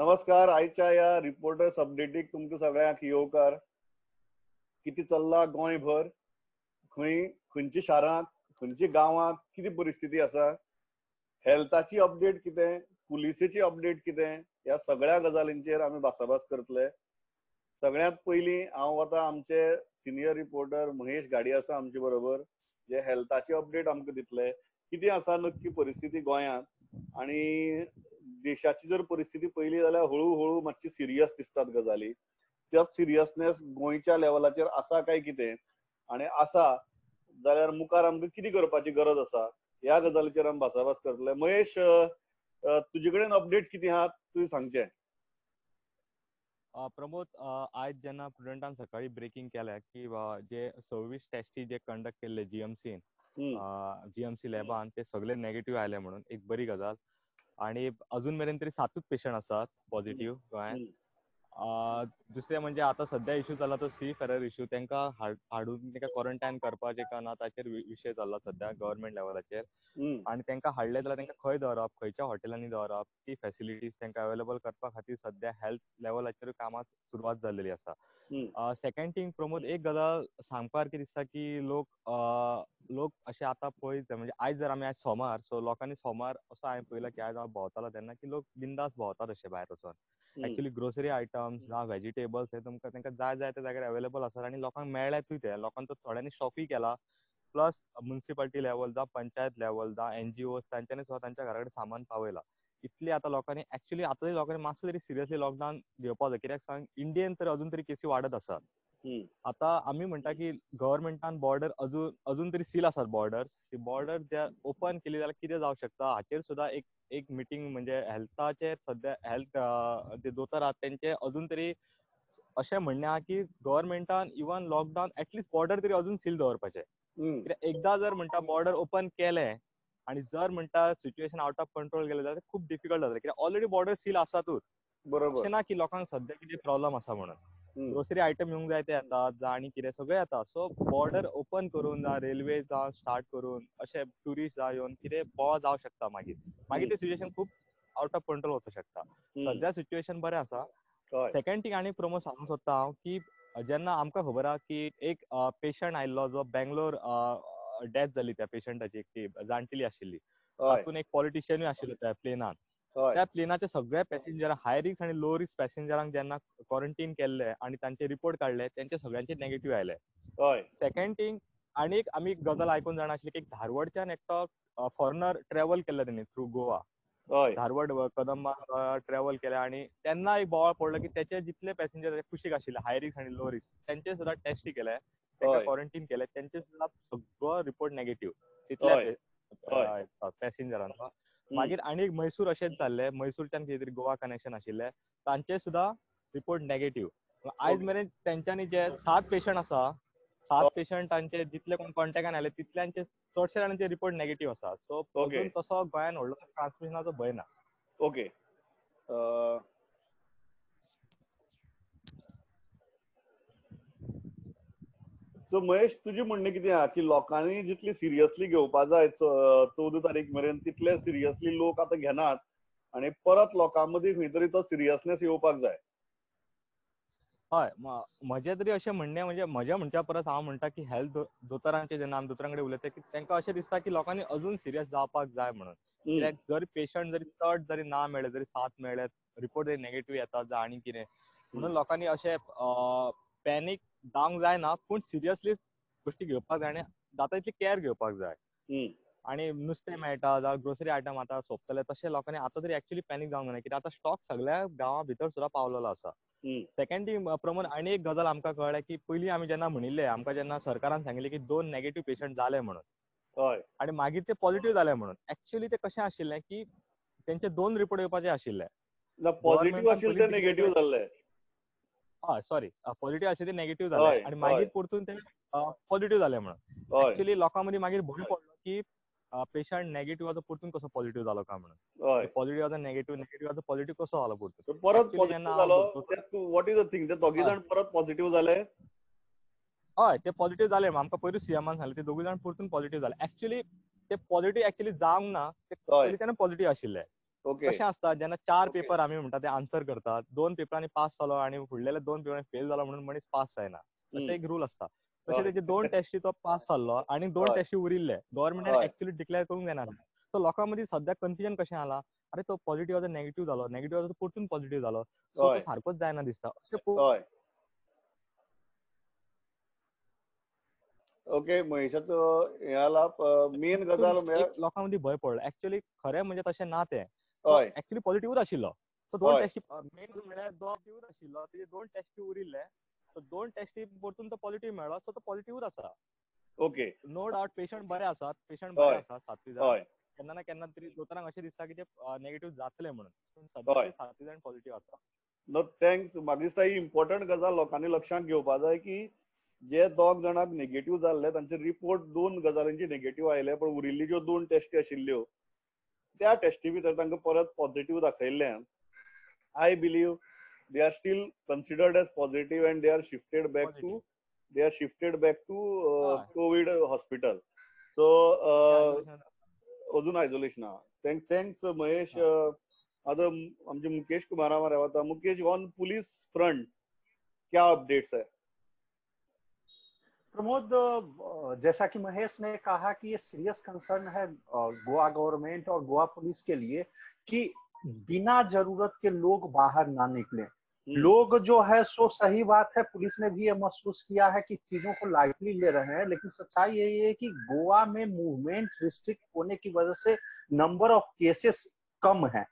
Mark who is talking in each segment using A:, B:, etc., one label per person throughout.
A: नमस्कार. आयच्या ह्या रिपोर्टर्स अपडेटीक तुमकां सगळ्यांक येवकार. कितें चल्लां गोंयभर, खंय खंयच्या शारांत, खंयच्या गांवांत कितें परिस्थिती आसा, हेल्थाची अपडेट कितें, पुलिसेची अपडेट कितें, ह्या सगळ्या गजालींचेर आमी भासाभास करतले. सगळ्यांत पयलीं हांव वता आमचे सिनियर रिपोर्टर महेश घाडी आसा आमचे बरोबर, जे हेल्थाची अपडेट आमकां दितले. कितें आसा नक्की परिस्थिती गोंयांत आणि देशाची जर परिस्थिती पळयली जाल्यार हळूहळू मातशी सिरियस दिसतात गजाली. त्याच सिरियसनेस गोंयच्या लेवलाचेर आसा काय कितें, आनी आसा जाल्यार मुखार आमकां कितें करपाची गरज आसा, ह्या गजालीचेर आमी भासाभास करतले. महेश, तुजे कडेन अपडेट कितें आहा तुवें सांगचें.
B: प्रमोद, आयज जेन्ना प्रुडंटान सकाळी ब्रेकिंग केल्या की जे 26 टेस्टी जे कंडक्ट केल्ले जीएमसीन, जीएमसी लॅबान, ते सगळे नेगेटिव्ह आयले म्हणून एक बरी गजाल. आणि अजून मेरेन तरी 7 पेशंट आसात पॉझिटिव्ह गोंयांत. दुसरें म्हणजे आता सध्या इश्यू चल्ला तो सी फेरर इश्यू, तांकां हाडून तांकां क्वॉरंटायन करपाचें काय ना ताचेर विशय चल्ला सध्या गव्हर्मेंट लेवलाचेर. आनी तांकां हाडले जाल्यार तांकां खंय दवरप, खंयच्या हॉटेलांनी दवरप, ती फॅसिलिटीज तांकां अवेलेबल करपा खातीर सध्या हेल्थ लेवलाचेर कामां सुरवात जाल्लेली आसा. सेकंड थिंग प्रमोद, एक गजाल सांगपा सारकी दिसता की लोक लोक अशे आतां पळयत, म्हणजे आयज जर आमी आयज सोमार, सो लोकांनी सोमार असो हांवें पळयला की आयज हांव भोंवतालो तेन्ना की लोक बिंदास भोंवतात अशे भायर वचोन. एक्चुअली ग्रोसरी आयटम्स जावं व्हेजिटेबल्स हे तुमकां तांकां जाय जाय त्या जाग्यार अवेलेबल आसात आनी लोकांक मेळ्ळ्यातूय ते. लोकांचो थोड्यांनी शॉपूय केला, प्लस म्युनिसिपालिटी लेवल जावं पंचायत लेवल जावं एनजीओ तांच्यांनी सुद्दां तांच्या घरा कडेन सामान पावयलां. इतली आतां लोकांनी एक्चुअली आतां तरी लोकांनी मातसो तरी सिरियसली लॉकडावन घेवपाक जाय. कित्याक सांग, इंडियन तर अजून तरी केसी वाडत आसात. आतां आमी म्हणटा की गव्हर्मेंटान बॉर्डर अजून तरी सील आसात बॉर्डर्स, ती बॉर्डर ज्या ओपन केली जाल्यार कितें जावंक शकता हाचेर सुद्दां एक एक मिटींग म्हणजे हेल्थाचेर सध्या हेल्थ जे दोतोर आहात तेंचे अजून तरी अशें म्हणणें आहा की गव्हर्मेंटान इवन लॉकडावन एटलिस्ट बॉर्डर तरी अजून सील दवरपाचें. कित्याक एकदां जर म्हणटा बॉर्डर ओपन केलें आनी जर म्हणटा सिच्युएशन आवट ऑफ कंट्रोल गेलें जाल्यार खूब डिफिकल्ट जातलें. कित्याक ऑलरेडी बॉर्डर सील आसातूच,
A: बरोबर
B: अशें ना की लोकांक सध्या कितें प्रॉब्लम आसा म्हणून. ग्रोसरी आयटम येवंक जाय ते येतात जावं आनी कितें सगळें येता. सो बॉर्डर ओपन करून जावं रेल्वे जावं स्टार्ट करून अशें ट्युरिस्ट जावं येवन कितें बोवाळ जावं शकता. मागीर मागीर तें सिच्युएशन खूब आवट ऑफ कंट्रोल वचूंक शकता. सध्या सिच्युएशन बरें आसा. सेकंड थिंग आनी प्रमोद सांगूंक सोदता हांव की जेन्ना आमकां खबर आहा की एक पेशंट आयिल्लो जो बेंगलोर डेथ जाली त्या पेशंटाची, ती जाणटेली आशिल्ली, तातूंत एक पॉलिटिशियनूय आशिल्लो त्या प्लेनान. त्या प्लेनाचे सगळे पॅसेंजर हाय रिस्क आनी लो रिस्क पॅसेंजरांक जेन्ना क्वॉरंटीन केल्ले आनी तांचे रिपोर्ट काडले तेंचे सगळ्यांचे नेगेटिव्ह आयले. सेकंड थिंग आनी एक आमी गजाल आयकून जाणा आशिल्ली की धारवडच्यान एकटो फॉरेनर ट्रॅव्हल केल्लो तेणी थ्रू गोवा, धारवड कदंबा ट्रॅव्हल केले आनी तेन्ना एक बोवाळ पडलो की तेचे जितले पॅसेंजर कुशीक आशिल्ले हाय रिस्क आनी लो रिस्क तेंचे सुद्दां टेस्टी केले, तांकां क्वॉरंटीन केले, तेंचे सुद्दां सगळो रिपोर्ट नेगेटिव्ह तितल्या पॅसेंजरांचो. मागीर आनी एक मैसूर अशेंच जाल्लें, मैसूरच्यान कितें तरी गोवा कनेक्शन आशिल्लें, तांचे सुद्दां रिपोर्ट नेगेटिव्ह. आयज मेरेन तेंच्यांनी जे 7 पेशंट आसा, 7 पेशंटांचे जितले कोण कॉन्टॅक्टान आयले तितल्यांचे चडशे जाणांचे रिपोर्ट नेगेटिव्ह आसा. सो अजून तसो गोंयान व्हडलो ट्रान्समिशनाचो भंय ना.
A: ओके, सो महेश, तुजी म्हणणें कितें आहा की लोकांनी जितली सिरियसली घेवपा जाय 14 तारीख मेरेन तितले सिरियसली लोक आतां घेनात आनी परत लोकां मदीं खंय तरी तो सिरियसनेस येवपाक जाय.
B: हय, म्हजें तरी अशें म्हणणें, म्हणजे म्हज्या म्हणच्या परस हांव म्हणटा की हेल्थ दोतोरांचे जेन्ना आमी दोतोरां कडेन उलयता की तांकां अशें दिसता की लोकांनी अजून सिरियस जावपाक जाय म्हणून. कित्याक जर पेशंट जरी चड जरी ना मेळ्ळे, जरी 7 मेळ्ळे, रिपोर्ट जरी नेगेटिव्ह येता जावं आनी कितें, म्हणून लोकांनी अशें पॅनीक जावंक जायना, पूण सिरियसली गोश्टी घेवपाक जाय आनी जाता तितली कॅर घेवपाक जाय. आनी नुस्तें मेळटा जावं ग्रोसरी आयटम आतां सोंपतले तशें लोकांनी आतां तरी एक्चुअली पॅनीक जावंक जायना, कित्याक आतां स्टॉक सगळ्या गांवां भितर सुद्दां पावलेलो आसा. सेकंड थिंग प्रमोद, आनी एक गजाल आमकां कळ्ळें की पयलीं आमी जेन्ना म्हणिल्लें, आमकां जेन्ना सरकारान सांगिल्लें की 2 नेगेटिव्ह पेशंट जाले म्हणून आनी मागीर ते पॉझिटिव्ह जाले म्हणून, एक्चुअली ते कशें आशिल्लें की तेंचे 2 रिपोर्ट येवपाचे आशिल्ले,
A: पॉझिटिव्ह आशिल्ले ते नेगेटिव्ह जाल्ले.
B: हय, सॉरी, पॉझिटिव्ह आशिल्ले ते नेगेटिव्ह जाले आनी मागीर परतून ते पॉझिटिव्ह जाले म्हणून. एक्चुअली लोकां मदीं मागीर भंय पडलो की पेशंट नेगेटिव्हाचो परतून कसो पॉझिटिव्ह जालो काय म्हणून, पॉझिटिव्हाचो नेगेटिव्ह, नेगेटिव्हाचो पॉझिटिव्ह कसो जालो परतून,
A: परत पॉझिटिव्ह जालो. What is the thing, ते दोगी जाण परत पॉझिटिव्ह जाले.
B: हय, ते पॉझिटिव्ह जाले, आमकां पयरूच सीएमान सांगलें ते दोगूय जाण परतून पॉझिटिव्ह जाले. एक्चुअली ते पॉझिटिव्ह एक्चुअली जावंक ना, ते पयलीं तेन्ना पॉझिटिव्ह आशिल्ले. कशें आसता जेन्ना 4 पेपर आमी म्हणटा ते आन्सर करतात, 2 पेपरांनी पास जालो आनी फुडलेल्या 2 पेपरांनी फेल जालो म्हणून मनीस पास जायना, अशें एक रूल आसता. तशें तेजे 2 टेस्टी तो पास जाल्लो आनी 2 टेस्टी उरिल्ले, गव्हर्मेंटान एक्चुअली डिक्लेअर करूंक जायना. सो लोकां मदीं सद्याक कन्फ्युजन कशें आला, अरे तो पॉझिटिव्ह आसा नेगेटिव्ह जालो, नेगेटिव्ह आसा परतून पॉझिटिव्ह जालो, सो तो सारकोच जायना दिसता.
A: ओके, महेशाचो हे आला मेन गजाल
B: लोकां मदीं भंय पडलो. एक्चुअली खरें म्हणजे तशें ना, तें एक्चुअली पॉझिटिव्हच आशिल्लो. सो 2 टेस्टी मेन म्हळ्यार पॉझिटिव्हच आशिल्लो, तेजे 2 टेस्टी उरिल्ले, सो 2 टेस्टी परतून तो पॉझिटिव्ह मेळ्ळो, सो तो पॉझिटिव्हच आसा.
A: ओके,
B: नो डावट पेशंट बरे आसात, पेशंट बरे आसात 7 जाण. केन्ना ना केन्ना तरी दोतोरांक अशें दिसता की ते नेगेटिव्ह जातले म्हणून, सद्या 7 जाण पॉझिटिव्ह आसा.
A: No thanks. म्हाका दिसता ही इम्पॉर्टंट गजाल लोकांनी लक्षांत घेवपा जाय की जे 2 जाणांक नेगेटिव्ह जाल्ले तांचे रिपोर्ट 2 गजालींचे नेगेटिव्ह आयले, पण उरिल्ली ज्यो 2 टेस्टी आशिल्ल्यो त्या टेस्टी भितर तांकां परत positive दाखयल्ल्यान I believe they are still considered as positive and they are shifted back to COVID hospital. So अजून आयसोलेशन आहा. Thanks Mahesh. आतां आमचे मुकेश कुमारा मरे वता. मुकेश, ऑन पुलीस फ्रंट क्या अपडेट्स है?
C: प्रमोद, जैसा कि महेश ने कहा कि ये सीरियस कंसर्न है गोवा गवर्नमेंट और गोवा पुलिस के लिए कि बिना जरूरत के लोग बाहर ना निकले। लोग जो है सो सही बात है, पुलिस ने भी ये महसूस किया है कि चीजों को लाइटली ले रहे हैं, लेकिन सच्चाई यही है कि गोवा में मूवमेंट रिस्ट्रिक्ट होने की वजह से नंबर ऑफ केसेस कम है।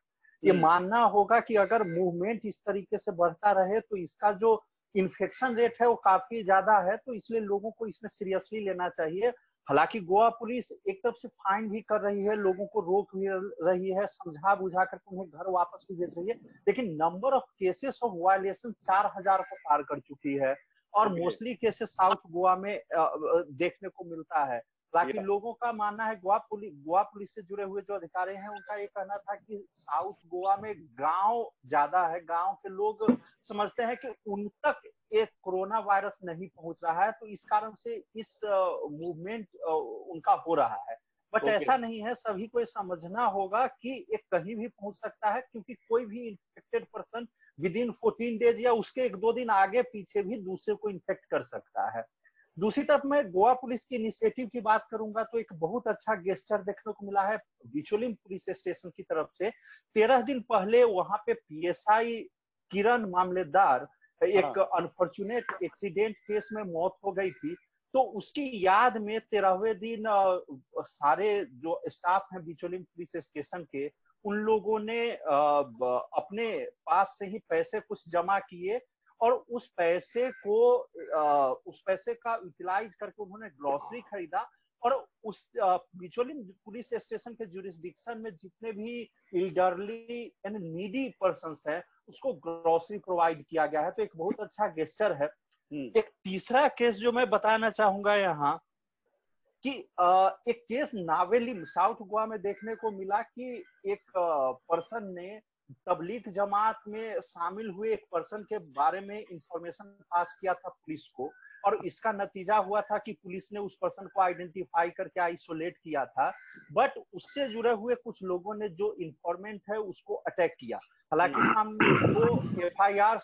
C: ये मानना होगा कि अगर मूवमेंट इस तरीके से बढ़ता रहे तो इसका जो इन्फेक्शन रेट है वो काफी ज्यादा है, तो इसलिए लोगों को इसमें सीरियसली लेना चाहिए। हालांकि गोवा पुलिस एक तरफ से फाइन भी कर रही है, लोगों को रोक भी रही है, समझा बुझा करके उन्हें घर वापस भी भेज रही है, लेकिन number of cases of violation 4000 को पार कर चुकी है और मोस्टली केसेस साउथ गोवा में देखने को मिलता है। हालांकि लोगों का मानना है, गोवा पुलिस से जुड़े हुए जो अधिकारी हैं उनका ये कहना था कि साउथ गोवा में गांव ज्यादा है, गांव के लोग समझते हैं कि उन तक एक कोरोना वायरस नहीं पहुंच रहा है, तो इस कारण से इस मूवमेंट उनका हो रहा है। बट ऐसा नहीं है, सभी को ये समझना होगा कि एक कहीं भी पहुंच सकता है, क्योंकि कोई भी infected person within 14 days या उसके 1-2 दिन आगे पीछे भी दूसरे को इन्फेक्ट कर सकता है। दूसरी तरफ मैं गोवा पुलिस की इनिशिएटिव की बात करूंगा तो एक बहुत अच्छा गेस्चर देखने को मिला है बिचोलिम पुलिस स्टेशन की तरफ से। 13 दिन पहले वहां पे पीएसआई किरण मामलेदार एक अनफॉर्चुनेट एक्सीडेंट केस में मौत हो गई थी, तो उसकी याद में 13वें दिन सारे जो स्टाफ हैं बिचोलिम पुलिस स्टेशन के, उन लोगों ने अपने पास से ही पैसे कुछ जमा किए और उस पैसे को उस पैसे का यूटिलाइज करके उन्होंने ग्रोसरी खरीदा और उस Bicholim police station K jurisdiction में जितने भी एल्डरली एंड नीडी पर्सन्स हैं उसको ग्रोसरी प्रोवाइड किया गया है। तो एक बहुत अच्छा गेस्चर है। एक तीसरा केस जो मैं बताना चाहूंगा यहाँ कि एक केस नावेलिम साउथ गोवा में देखने को मिला कि एक पर्सन ने तबलीग जमात में शामिल हुए एक पर्सन के बारे में इंफॉर्मेशन पास किया था पुलिस को और इसका नतीजा हुआ था कि पुलिस ने उस पर्सन को आइडेंटिफाई करके आइसोलेट किया था, बट उससे जुड़े हुए कुछ लोगों ने जो इन्फॉर्मेंट है उसको अटैक किया। हालांकि सामने दो एफआईआर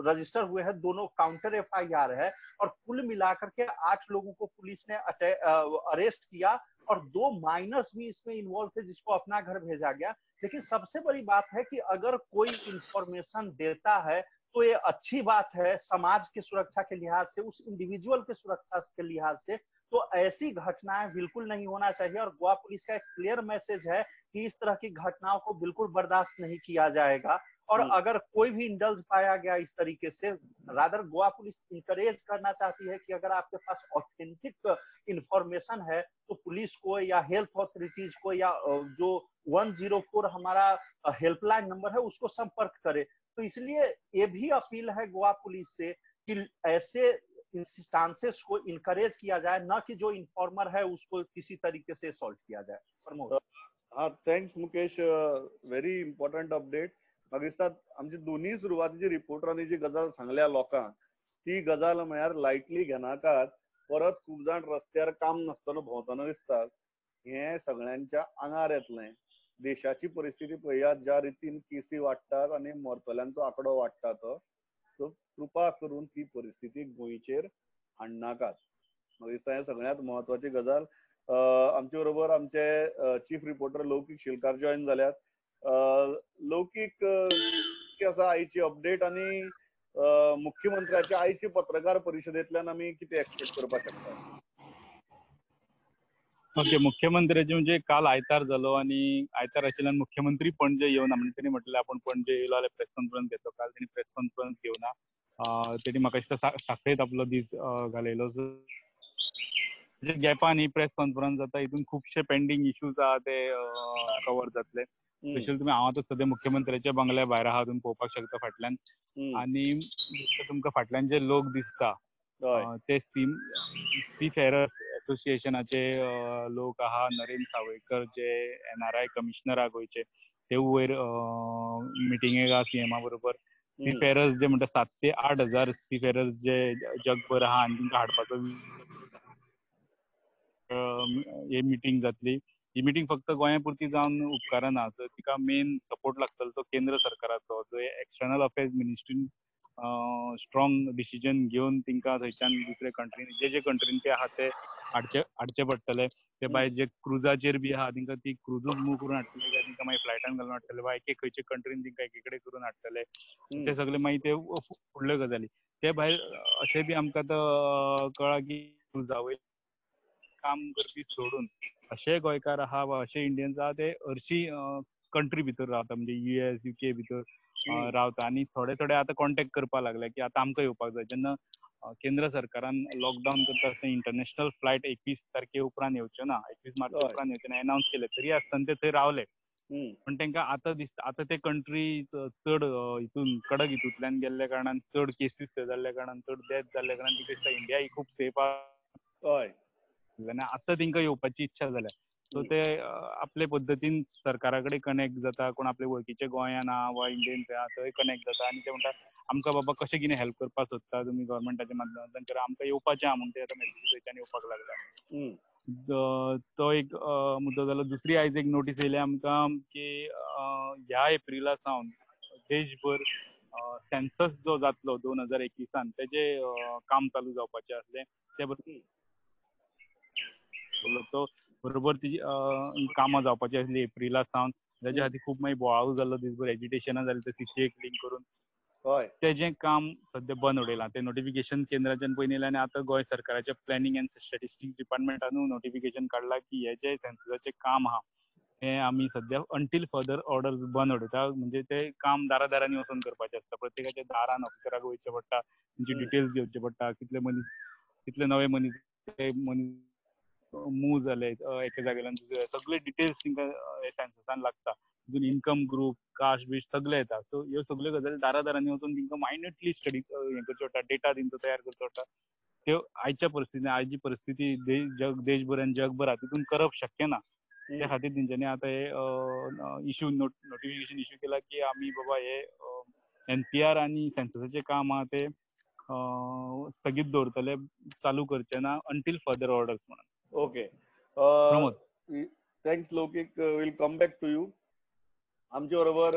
C: रजिस्टर हुए हैं, दोनों काउंटर एफआईआर है और कुल मिलाकर के 8 लोगों को पुलिस ने अरेस्ट किया और 2 माइनर्स भी इसमें इन्वॉल्व थे जिसको अपना घर भेजा गया। लेकिन सबसे बड़ी बात है कि अगर कोई इंफॉर्मेशन देता है तो ये अच्छी बात है समाज की सुरक्षा के लिहाज से, उस इंडिविजुअल के सुरक्षा के लिहाज से, तो ऐसी घटनाएं बिल्कुल नहीं होना चाहिए। और गोवा पुलिस का एक क्लियर मैसेज है कि इस तरह की घटनाओं को बिल्कुल बर्दाश्त नहीं किया जाएगा और अगर कोई भी इंडल्ज पाया गया इस तरीके से, रादर गोवा पुलिस इंकरेज करना चाहती है कि अगर आपके पास ऑथेंटिक इंफॉर्मेशन है तो पुलिस को या हेल्थ अथॉरिटीज को या जो 104 हमारा हेल्पलाइन नंबर है उसको संपर्क करे। तो इसलिए ये भी अपील है गोवा पुलिस से कि ऐसे इंस्टांसेस को इनकरेज किया जाए, न कि जो इन्फॉर्मर है उसको किसी तरीके से सॉल्व किया जाए। प्रमोद।
A: हाँ, thanks Mukesh, very important update. म्हाका दिसता आमची दोन्ही सुरवातीची रिपोर्टरांनी जी गजाल सांगल्या लोकांक ती गजाल म्हळ्यार लायटली घेनाकात, परत खूब जाण रस्त्यार काम नासतना भोंवतना दिसतात, हें सगळ्यांच्या आंगार येतलें देशाची परिस्थिती पळयात, ज्या रितीन केसी वाडटात आनी मरतल्यांचो आंकडो वाडटा तो, सो कृपा करून ती परिस्थिती गोंयचेर हाडनाकात. म्हाका दिसता हें सगळ्यांत म्हत्वाची गजाल. आमचे बरोबर आमचे चीफ रिपोर्टर लौकीक शिलकार जॉईन जाल्यात. लौकीक, कितें आसा आयची अपडेट आनी मुख्यमंत्र्याच्या आयची पत्रकार परिशदेंतल्यान आमी कितें एक्सपेक्ट करपाक शकता?
D: ओके, मुख्यमंत्र्याचे म्हणजे काल आयतार जालो आनी आयतार आशिल्ल्यान मुख्यमंत्री पणजे येवना म्हणजे तेणी म्हटलें आपूण पणजे येयलो जाल्यार प्रेस कॉन्फरन्स घेतलो. काल तेणी प्रेस कॉन्फरन्स घेवना, तेणी म्हाका दिसता साखळेत आपलो दीस घालयलो. गॅपान ही प्रेस कॉन्फरन्स जाता, हितून खुबशे पेंडींग इश्यूज आहा ते कवर जातले. स्पेशल तुमी हांव आतां सद्या मुख्यमंत्र्याच्या बंगल्या भायर आहा, तुमी पळोवपाक शकता फाटल्यान. आनी तुमकां फाटल्यान जे लोक दिसता ते सी फेरर्स असोसिएशनाचे लोक आहा. नरेंद्र सावयकर जे NRI commissioner आहा गोंयचे, ते वयर मिटिंगेक आहा सीएमा बरोबर. सी फेरर्स जे म्हणटा 7 ते 8 हजार सी फेरर्स जे जगभर आहा आनी तांकां हाडपाचो ही मिटींग जातली. ही मिटींग फक्त गोंया पुरती जावन उपकारना, सो तिका मेन सपोर्ट लागतलो तो केंद्र सरकाराचो, जो एक्सटर्नल अफेर्स मिनिस्ट्रीन स्ट्रॉंग डिसिजन घेवन तांकां थंयच्यान दुसरे कंट्रीन जे जे कंट्रीन ते आहा ते हाडचे पडटले. ते भायर जे क्रुजाचेर बी आहा तांकां ती क्रुजूच मूव करून हाडटले काय तांकां मागीर फ्लायटान घालून हाडटले वा एक खंयचे कंट्रीन तांकां एके कडेन करून हाडटले, ते सगळे मागीर ते फुडल्यो गजाली. ते भायर अशें बी आमकां आतां कळ्ळां की क्रुजा वयले काम करपी सोडून अशे गोंयकार आहा वा अशे इंडियन्स आहा ते हरशी कंट्री भितर रावता, म्हणजे US UK भितर रावता आनी थोडे थोडे आतां कॉन्टेक्ट करपाक लागले की आतां आमकां येवपाक जाय. जेन्ना केंद्र सरकारान लॉकडावन करता आसतना इंटरनॅशनल फ्लायट 21 तारखे उपरांत येवच्यो ना, 21 मार्च उपरांत येवच्यो ना एनावन्स केले, तरी आसतना ते थंय रावले. पण तांकां आतां दिसता आतां ते कंट्री चड हितून कडक हितूंतल्यान गेल्ल्या कारणान, चड केसीस थंय जाल्ल्या कारणान, चड डेथ जाल्ल्या कारणान तिका दिसता इंडिया ही खूब सेफ आहा आनी आतां तांकां येवपाची इच्छा जाल्या. सो ते आपले पद्दतीन सरकारा कडेन कनेक्ट जाता, कोण आपले वळखीचे गोंयान आहा वा इंडियन थंय आहा थंय कनेक्ट जाता आनी ते म्हणटा आमकां बाबा कशें कितें हेल्प करपाक सोदता तुमी गव्हर्मेंटाच्या माध्यमांतल्यान, कारण आमकां येवपाचें आहा म्हूण ते आतां मॅसेजी थंयच्यान येवपाक लागला. तो एक मुद्दो जालो. दुसरी आयज एक नोटीस येयल्या आमकां की ह्या एप्रिला सावन देशभर सेन्सस जो जातलो 2021 तेजें काम चालू जावपाचें आसलें. ते तो बरोबर ती कामां जावपाची आसली एप्रिला सावन, तेज्या खातीर खूब मागीर बोवाळू जाल्लो, दिसभर एजिटेशनां जालीं ते CCA link करून. तेजें काम सद्या बंद उडयलां. तें नोटिफिकेशन केंद्राच्यान पयलीं येयलें आनी आतां गोंय सरकाराच्या प्लॅनिंग एंड स्टॅटिस्टिक्स डिपार्टमेंटानूय नोटिफिकेशन काडलां की हे जें सेन्ससाचें काम आहा हें आमी सद्या अंटील फर्दर ऑर्डर्स बंद उडयता. म्हणजे तें काम दारा दारांनी वचून करपाचें आसता, प्रत्येकाच्या दारान ऑफिसराक वयचें पडटा, तेंचे डिटेल्स घेवचे पडटा, कितले मनीस कितले नवे मनीस ते मनीस मूव जाले एके जाग्यान दुसऱ्या, सगळे डिटेल्स तांकां सेन्ससान लागता. तितून इन्कम ग्रूप, कास्ट बीस्ट सगळे येता. सो ह्यो सगळ्यो गजाली दारा दारांनी वचून तांकां मायन्युटली स्टडी हें करचें पडटा, डेटा तांचो तयार करचो पडटा. त्यो आयच्या परिस्थितीन, आयची परिस्थिती देशभर आनी जगभर तितून करप शक्य ना. त्या खातीर तेंच्यांनी आतां हे इशू नोटिफिकेशन इशू केला की आमी बाबा हे NPR आनी सेन्ससाचें काम आहा ते स्थगीत दवरतले, चालू करचे ना अंटील फर्दर ऑर्डर्स म्हणून.
A: Okay, thanks Laukik, will come back to you. आमचे बरोबर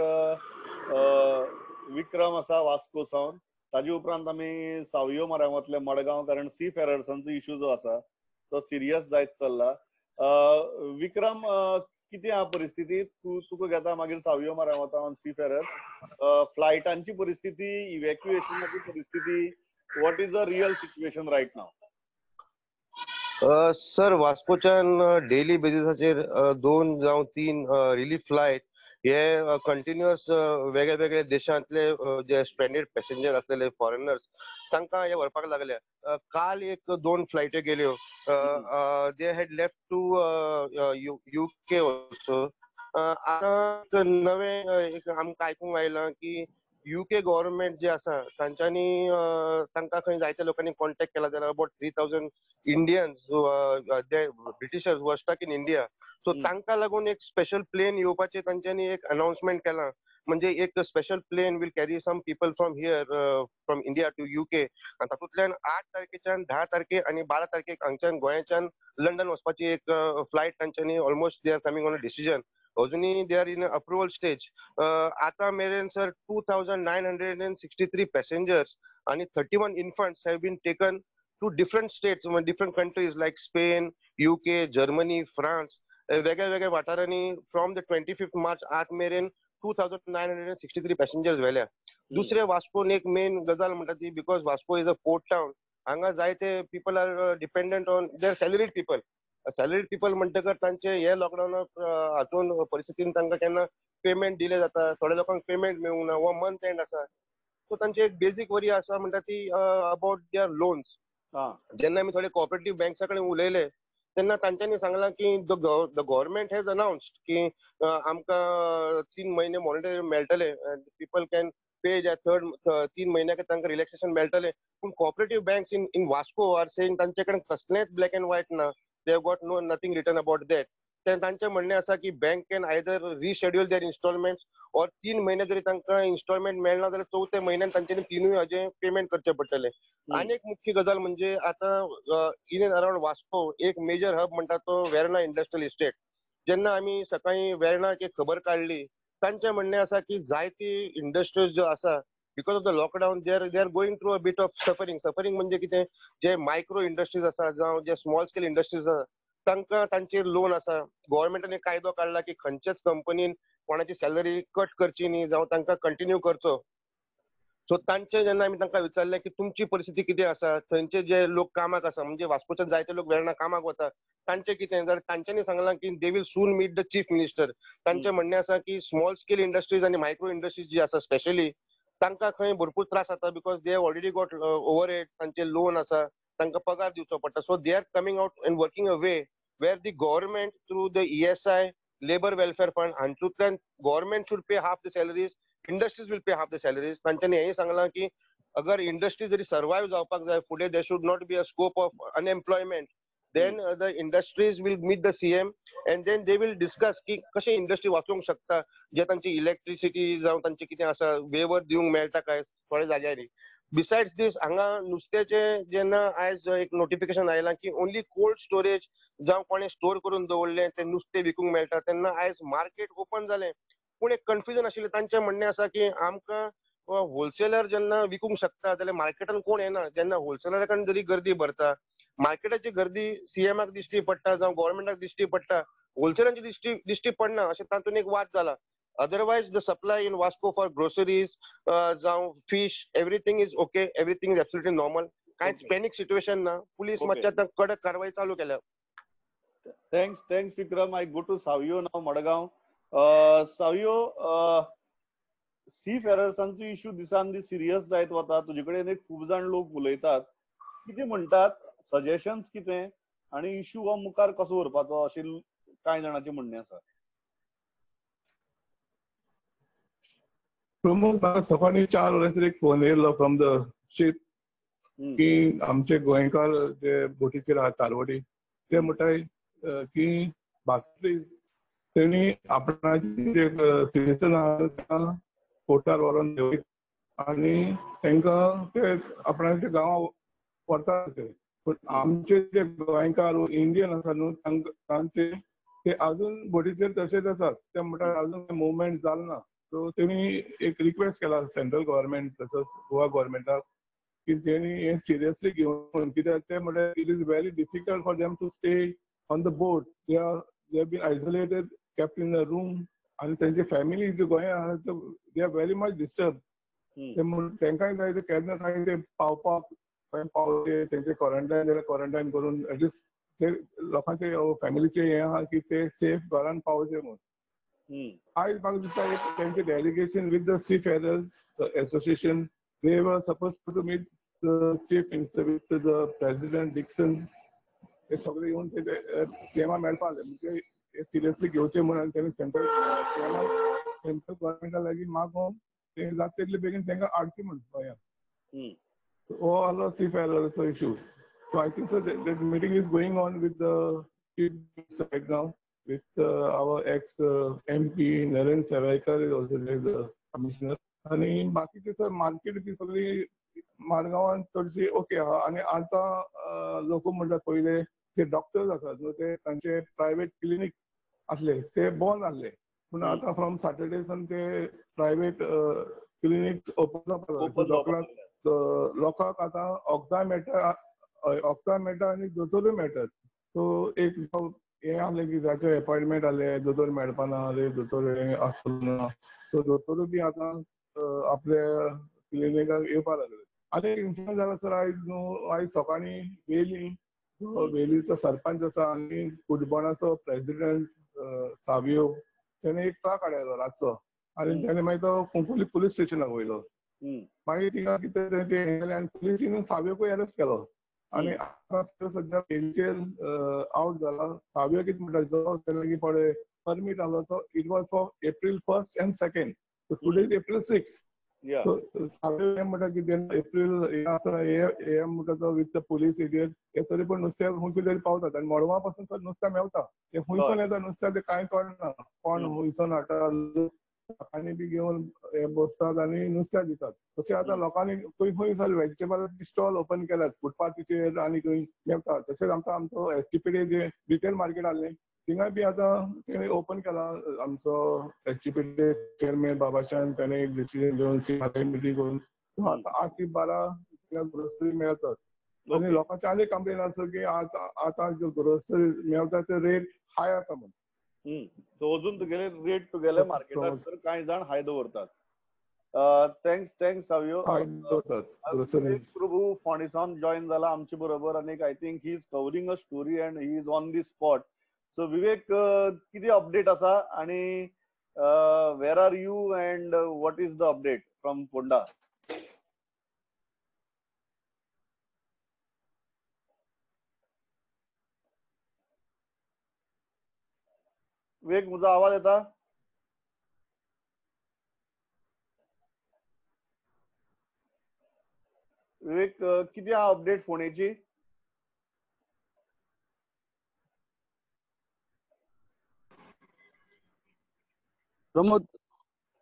A: विक्रम आसा वास्को सावन, ताजे उपरांत आमी सावयो मारांतले मडगांव, कारण सी फेरर्सांचो इशू जो आसा तो सिरियस जायत चल्ला. विक्रम, कितें आहा परिस्थिती? तूं तुका घेता मागीर सावयो मारांत सी फेरर्स, फ्लायटांची परिस्थिती, इव्हॅक्युएशनाची परिस्थिती, what is the real situation right now?
E: Sir, वास्कोच्यान daily बेसिसाचेर 2 जावं 3 रिलीफ फ्लायट हे कंटिन्युअस वेगळे वेगळे देशांतले जे स्ट्रँडेड पॅसेंजर आसलेले फॉरेनर्स तांकां हे व्हरपाक लागल्या. काल एक 2 फ्लायट्यो गेल्यो, they had left to UK also. आतां नवें एक आमकां आयकूंक आयलां की UK government जे आसा तांच्यांनी तांकां खंय जायत्या लोकांनी कॉन्टेक्ट केला जाल्यार about 3000 Indians Britishers were stuck in India. So तांकां लागून एक स्पेशल प्लेन येवपाचें तांच्यांनी एक अनाउन्समेंट केलां. म्हणजे एक special plane will carry some people from here from India to UK आनी तातूंतल्यान 8 तारखेच्यान 10 तारखे आनी 12 तारखेक हांगच्यान गोंयाच्यान लंडन वचपाची एक फ्लायट तांच्यांनी almost they are coming on a decision. अजुनूय they are in approval stage. आतां मेरेन सर 2963 पॅसेंजर्स आनी 31 infants have been taken to different states, different countries like Spain, UK, Germany, France, वेगळ्या वेगळ्या वाठारांनी फ्रॉम the 25 मार्च आत मेरेन 2963 पॅसेंजर्स व्हेल्या. दुसरे वास्कोन एक मेन गजाल म्हणटा ती because Vasco is a port town, हांगा जायते people are dependent on their salaried people. Salaried people म्हणटकर तांचे हे लॉकडावनाक हातून परिस्थितीन तांकां केन्ना पेमेंट डिले जाता, थोड्या लोकांक पेमेंट मेळूंक ना वा मंथ एंड आसा. सो तांची एक बेजीक वरी आसा म्हणटा ती अबाउट their loans. जेन्ना आमी थोडे कॉपरेटीव बँक्सा कडेन उलयले तेन्ना तांच्यांनी सांगलां की the government has announced की आमकां 3 म्हयने मॉनिटरी मेळटले, पीपल can पे ज्या थर्ड 3 म्हयन्याक तांकां रिलॅक्सेशन मेळटलें. पूण cooperative banks in Vasco are saying तांचे कडेन कसलेंच ब्लॅक एंड व्हायट ना, they have got no nothing written about that. तांचें म्हणणें आसा की bank can either reschedule their installments or 3 म्हयने जरी तांकां इन्स्टॉलमेंट मेळना जाल्यार चवथ्या म्हयन्यान तांच्यांनी 3 हाजें पेमेंट करचें पडटलें. आनी एक मुख्य गजाल म्हणजे आतां इन एंड अरावंड वास्को एक मेजर हब म्हणटा तो वेर्णा इंडस्ट्रियल इस्टेट. जेन्ना आमी सकाळीं वेर्णाक एक खबर काडली, तांचें म्हणणें आसा की जायती इंडस्ट्रीज ज्यो आसा because of the lockdown they are going through a bit of suffering. Suffering म्हणजे कितें, जे मायक्रो इंडस्ट्रीज आसा जावं जे स्मॉल स्केल इंडस्ट्रीज आसा तांकां तांचेर लोन आसा. गव्हर्मेंटान एक कायदो काडला की खंयच्याच कंपनीन कोणाची सॅलरी कट करची न्ही जावं तांकां कंटिन्यू करचो. सो तांचे जेन्ना आमी तांकां विचारलें की तुमची परिस्थिती कितें आसा, थंयचे जे लोक कामाक आसा म्हणजे वास्कोच्यान जायते लोक वेर्णा कामाक वता तांचें कितें, जाल्यार तांच्यांनी सांगलां की they will soon meet the chief minister. तांचें म्हणणें आसा की स्मॉल स्केल इंडस्ट्रीज आनी मायक्रो इंडस्ट्रीज जी आसा स्पेशली तांकां खंय भरपूर त्रास जाता because they have already got overhead, तांचे लोन आसा, तांकां पगार दिवचो पडटा. So they are coming out and working a way where the government through the ESI, labour welfare fund हातूंतल्यान government should pay half the salaries, industries will pay half the salaries. तांच्यांनी हेंय सांगलां की अगर इंडस्ट्री जरी survive जावपाक जाय फुडें there should not be a scope of unemployment, then the industries will meet the CM and then they will discuss की कशें इंडस्ट्री वाचोवंक शकता, जे तांची इलेक्ट्रिसिटी जावं तांचें कितें आसा वेवर दिवंक मेळटा काय थोड्या जाग्यांनी. बिसायड्स दीस हांगा नुस्त्याचें जेन्ना आयज एक नोटिफिकेशन आयलां की ओनली कोल्ड स्टोरेज जावं कोणें स्टोर करून दवरलें तें नुस्तें विकूंक मेळटा, तेन्ना आयज मार्केट ओपन जालें. पूण एक कन्फ्युजन आशिल्लें, तांचें म्हणणें आसा की आमकां होलसेलर जेन्ना विकूंक शकता जाल्यार मार्केटान कोण येना, जेन्ना होलसेलरा कडेन जरी गर्दी भरता, मार्केटाची गर्दी सीएमाक दिश्टी पडटा जावं गव्हर्मेंटाक दिश्टी पडटा, होलसेलरांची दिश्टी पडना अशें तातूंत एक वाद जाला. Otherwise the supply in Vasco for groceries जावं fish everything is okay, everything is absolutely normal, कांयच पॅनीक सिट्युएशन ना. पुलीस मातशे आतां कडक कारवाय चालू केल्या.
A: Thanks thanks Vikram. I go to Savio now, Madgaon. Savio, सी फेरर्सांचो इश्यू दिसान दीस सिरियस जायत वता, तुजे कडेन खूब जाण लोक उलयतात, कितें म्हणटात, सजेशन्स कितें आनी इश्यू हो मुखार कसो व्हरपाचो अशें कांय जाणांचें म्हणणें आसा.
F: प्रमोद, म्हाका सकाळीं 4 वरांचेर एक फोन येयलो फ्रॉम the ship की आमचे गोंयकार जे बोटीचेर आहा तारवटी ते म्हणटाय की बाकी तेणी आपणाची जे सिटीजन आहा तांकां पोर्टार व्हरोन आनी तांकां ते आपणाच्या गांवां व्हरतात ते. पूण आमचे जे गोंयकार इंडियन आसा न्हू तांचे ते अजून बोटीचेर तशेच आसात, ते म्हणटात अजून मुवमेंट जाल ना. सो तेणी एक रिक्वेस्ट केला सेंट्रल गव्हर्मेंट तसोच गोवा गव्हर्मेंटाक की तेणी हें सिरियसली घेवन, कित्याक ते म्हणल्यार it is very difficult for them to stay on the boat, they have been isolated, kept in the room, आनी तेंची फॅमिली जी गोंया आहा they are very much disturb. ते म्हण तेंकांय जाय ते केन्ना काय ते पावपाक खंय पावले तेंचे क्वॉरंटायन जाल्यार क्वॉरंटायन करून एटलिस्ट ते लोकांचे फॅमिलीचे हें आहा की ते सेफ घरान पावचे म्हूण. आयज म्हाका दिसता एक तेंचे delegation with the seafarers association they were suppose to meet the chief minister with the president Dixon, हे सगळे येवन ते सीएमा मेळपा जाय, म्हणजे हे सिरियसली घेवचे म्हूण आनी तेणी सेंट्रल सीएमा सेंट्रल गव्हर्मेंटा लागीं मागोवन ते जाता तितले बेगीन तांकां हाडचे म्हूण गोंयांत. हो आहलो C फेरराचो issue. So I think so that meeting is going on with the chief minister right now, with our ex MP Naren Sawaikar is also there, the commissioner. आनी बाकीचे सर मार्केट बी सगळी मारगांवान चडशी ओके आहा. आनी आतां लोक म्हणटात पयले जे डॉक्टर्स आसात न्हू ते तांचे प्रायवेट क्लिनीक आसले ते बंद आसले, पूण आतां फ्रॉम सॅटर्डे सान ते प्रायवेट क्लिनीक ओपन जावपाक. लोकांक आतां वखदां मेळटा, वखदां मेळटा आनी दोतोरूय मेळटात. सो एक हें आसलें की जाचे एपॉयंटमेंट आसले दोतोर मेळपाना, दोतोर हें आसलो ना, सो दोतोरूय बी आतां आपल्या क्लिनिकाक येवपाक लागले. आनी एक इन्सिडंट जाला सर आयज न्हू, आयज सकाळीं वेली वेलीचो सरपंच आसा आनी कुटबणाचो प्रेसिडेंट सावियो तेणे एक ट्रक हाडलो रातचो आनी तेणे मागीर तो कुंकळी पुलीस स्टेशनाक वयलो. मागीर थिंगा कितें तें केलें आनी पुलिसीन सावियोकूय अरेस्ट केलो. आनी आतां सद्या वेलीचेर आवट जाला. सावियो कितें म्हणटा, जो तेणे पळय परमीट आसलो तो it was for April 1 and 2, so today is April 6. Savio हें म्हणटा की एप्रील हें आसा हे म्हणटा तो विथ the police idiot हे तरी पण नुस्त्याक खंय तरी पावतात. आनी मडगांवा पासून सर नुस्तें मेवता, ते खंयसून येता नुस्त्या ते कांय कळना, कोण खंयसून हाडटा, लोकांनी बी घेवन हे बसतात आनी नुस्त्या दितात. तशें आतां लोकांनी खंय खंय सर वेजिटेबल स्टॉल ओपन केल्यात फुटपाथीचेर आनी खंय मेवता. तशेंच आमकां आमचो S T P D J retail market आसलें थिंगाय बी आतां तेणी ओपन केला. आमचो S T P D chairman बाबाशान तेणे एक डिसिजन घेवन सी मिटींग करून आतां 8 ते 12 ग्रोसरी मेळतात. आनी लोकांचे आनी कंप्लेन आसा की आतां आतां ज्यो ग्रोसरी मेळटा ते रेट हाय आसा म्हूण.
A: सो अजून तुगेले रेट तुगेले मार्केटात तर कांय जाण हाय दवरतात. Thanks thanks Savio. Prabhu फोंडेसावन join जाला आमचे बरोबर आनी I think he is covering a story and he is on the spot. So Vivek, कितें अपडेट आसा आनी where are you and what is the update from Ponda? Vivek, म्हजो आवाज येता? विवेक, कितें आहा अपडेट फोंडेची?
G: प्रमोद,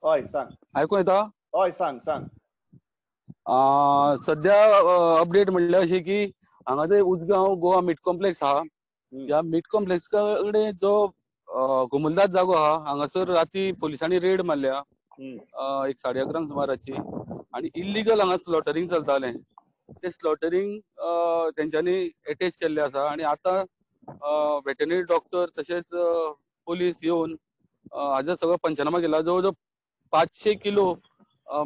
A: हय सांग,
G: आयकूं येता?
A: हय सांग सांग.
G: सध्या अपडेट म्हणल्यार अशी की हांगा ते उजगांव गोवा मीट कॉम्प्लेक्स आहा, ह्या मीट कॉम्प्लेक्स कडेन जो गोमुलदास जागो आहा हांगासर राती पोलिसांनी रेड मारल्या एक 11:30 सुमाराची आनी इल्लिगल हांगा स्लॉटरींग चलतालें. ते स्लॉटरींग तेंच्यांनी एटेच केल्लें आसा आनी आतां वेटरनरी डॉक्टर तशेंच पोलीस येवन हाजो सगळो पंचनामा केला. जवळ जवळ 500 किलो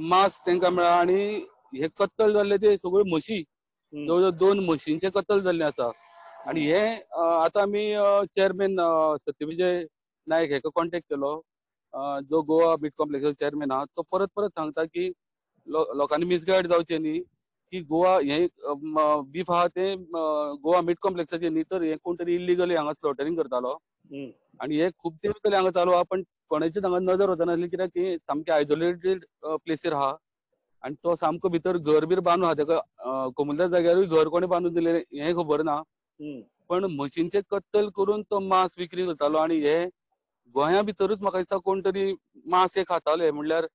G: मांस तांकां मेळ्ळा आनी हे कत्तल जाल्ले ते सगळ्यो म्हशी, जवळ जवळ 2 म्हशींचे कत्तल जाल्ले आसा. आनी हे आतां आमी चेअरमॅन सत्यविजय नायक हेका कॉन्टेक्ट केलो, जो गोवा मीट कॉम्प्लेक्साचो चेअरमॅन आहा. तो परत परत सांगता की लोकांनी मिसगायड जावचें न्ही की गोवा हे बीफ आहा ते गोवा मीट कॉम्प्लेक्साचे न्ही, तर हे कोण तरी इल्लिगली हांगा स्लॉटरींग करतालो आनी हे खूब तेंप जाले हांगा चालू आहा, पण कोणाचीच हांगा नजर वचनासली कित्याक ती सामकी आयसोलेटेड प्लेसीर आहा आनी तो सामको भितर घर बीर बांदून आहा. तेका कोमुलदास जाग्यारूय घर कोणें बांदून दिलें हें खबर ना, पण म्हशींचे कत्तल करून तो मांस विक्री करतालो. आनी हे गोंया भितरूच म्हाका दिसता कोण तरी मांस हे खाताले, म्हणल्यार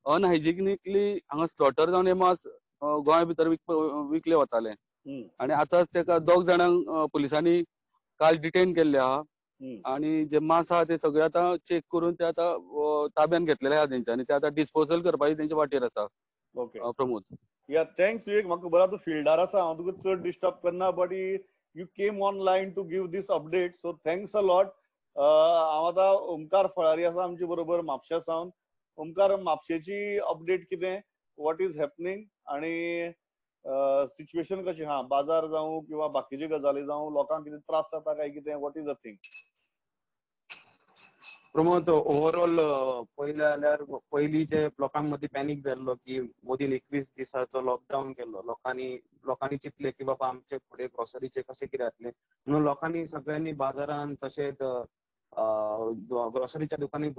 G: अनहायजिनिकली हांगा स्लॉटर जावन हे मांस गोंया भितर विकले वताले. आनी आतांच तेका 2 जाणांक पुलिसांनी काल डिटेन केल्ले आहा आनी जे मांस आहा ते सगळे आतां चेक करून ते आतां ताब्यान घेतलेले आहा तेंच्यांनी, ते आतां डिस्पोजल करपाची तेंच्या वाटेर आसा.
A: ओके
G: प्रमोद,
A: या thanks विवेक. म्हाका खबर आहा तूं फिल्डार आसा, हांव तुका चड डिस्टर्ब करना, but you came online to give this update, so thanks a lot. हांव आतां ओमकार फळारी आसा आमचे बरोबर म्हापशा सावन. ओमकार, म्हापशेची अपडेट कितें, what is happening आनी सिच्युएशन कशी आहा, बाजार जावं किंवा बाकीचे गजाली जावं, लोकांक कितें त्रास जाता काय कितें, what is the thing?
H: Pramod, overall पयलें जाल्यार पयलीं जे लोकां मदीं पॅनीक जाल्लो की मोदीन 21 दिसाचो लॉकडावन केल्लो, लोकांनी चिंतलें की बाबा आमचे फुडें ग्रोसरीचें कशें कितें जातलें म्हणून लोकांनी सगळ्यांनी बाजारान तशेंच ग्रोसरीच्या दुकानांनी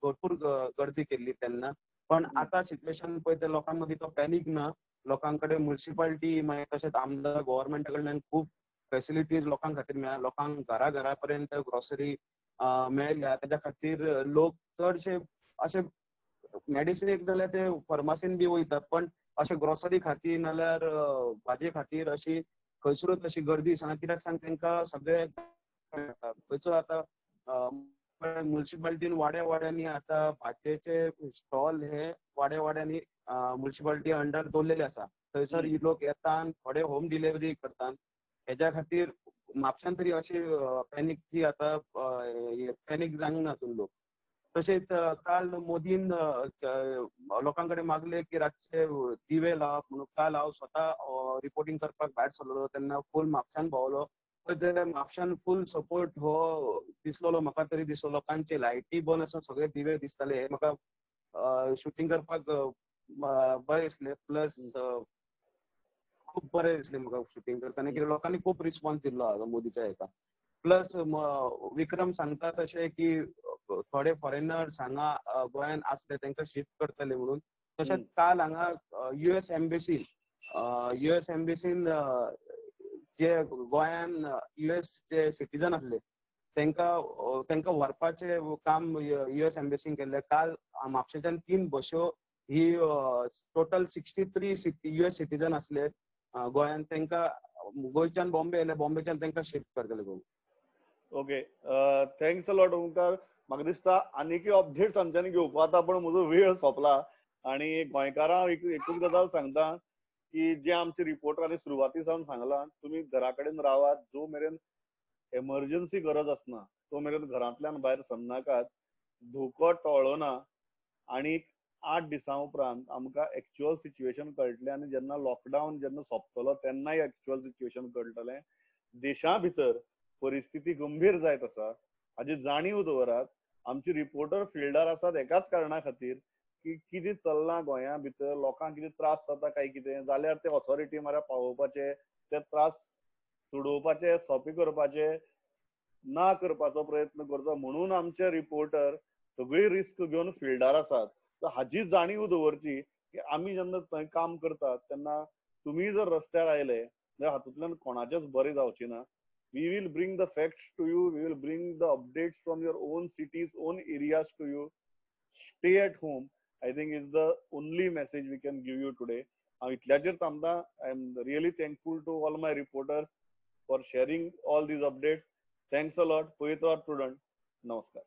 H: भरपूर गर्दी केल्ली तेन्ना. पण आतां सिच्युएशन पळयता लोकां मदीं तो पॅनीक ना, लोकां कडेन म्युनिसिपालिटी मागीर तशेंच आमदार गव्हर्मेंटा कडल्यान खूब फेसिलिटीज लोकां खातीर मेळ्ळ्या, लोकांक घरा घरा पर्यंत ग्रोसरी मेळ्ळ्या. तेज्या खातीर लोक चडशे अशे मेडिसिनेक जाल्यार ते फार्मासीन बी वयता, पण अशें ग्रोसरी खातीर नाल्यार भाजये खातीर अशी खंयसरूच अशी गर्दी दिसना. कित्याक सांग, तांकां सगळे खंयचो आतां म्युनिसिपालिटीन वाड्या वाड्यांनी आतां भाजयेचे स्टॉल हे वाड्या वाड्यांनी म्युनिसिपालिटी अंडर दवरलेले आसा. थंयसर लोक येता, थोडे होम डिलिव्हरी करतात. हेज्या खातीर म्हापशान तरी अशी पॅनिकची आतां पॅनीक जावंक ना लोक. तशेंच काल मोदीन लोकां कडेन मागले की रातचे दिवे लावप म्हणून. काल हांव स्वता रिपोर्टिंग करपाक भायर सरलेलो तेन्ना फूल म्हापशान भोंवलो जाल्यार म्हापशान फूल सपोर्ट हो दिसलेलो म्हाका तरी दिसलो. लोकांचे लायटी बंद आसून सगळे दिवे दिसताले. हे म्हाका शुटींग करपाक बरें दिसलें. प्लस खूब बरें दिसलें म्हाका शुटींग करतना, कित्याक लोकांनी खूब रिस्पॉन्स दिल्लो मोदीच्या हेका. प्लस विक्रम सांगता तशें की थोडे फॉरेनर्स हांगा गोंयांत आसले तांकां शिफ्ट करतले म्हणून. तशेंच काल हांगा यूएस एम्बेसीन जे गोंयान यूएस जे सिटीजन आसले तांकां तांकां व्हरपाचें काम यूएस एम्बेसीन केल्लें. काल म्हापशेच्यान 3 बश्यो ही टोटल 63 यूएस सिटीजन आसले गोंयान, तांकां गोंयच्यान बॉम्बे येयले, बॉम्बेच्यान तांकां शिफ्ट करतले.
A: Okay, thanks a lot Omkar. म्हाका दिसता आनीकय अपडेट्स आमच्यांनी घेवपा आतां, पण म्हजो वेळ सोंपला. आनी गोंयकारां एकूच गजाल सांगता की जे आमचे रिपोर्टरांनी सुरवाती सावन सांगलां, तुमी घरा कडेन रावात, जो मेरेन एमर्जन्सी गरज आसना तो मेरेन घरांतल्यान भायर सरनाकात, धोको टळना. आनी 8 दिसां उपरांत आमकां एक्चुअल सिच्युएशन कळटलें आनी जेन्ना लॉकडावन जेन्ना सोंपतलो तेन्नाय एक्चुअल सिच्युएशन कळटलें. देशा भितर परिस्थिती गंभीर जायत आसा हाजी जाणीव दवरात. आमचे रिपोर्टर फिल्डार आसात एकाच कारणा खातीर की कितें चल्लां गोंया भितर, लोकांक कितें त्रास जाता काय कितें जाल्यार ते ऑथॉरिटी म्हऱ्या पावोवपाचे, ते त्रास सोडोवपाचे, सोंपे करपाचे, ना करपाचो प्रयत्न करचो म्हणून आमचे रिपोर्टर सगळी रिस्क घेवन फिल्डार आसात. तर हाजी जाणीव दवरची की आमी जेन्ना थंय काम करतात तेन्ना तुमी जर रस्त्यार आयले जाल्यार हातूंतल्यान कोणाचेच बरें जावचें ना. We will bring the facts to you. We will bring the updates from your own cities, own areas to you. Stay at home, I think, is the only message we can give you today. इतल्याचेर थांबता. I am really thankful to all my reporters for sharing all these updates. Thanks a lot. पळयत रावात prudent. नमस्कार.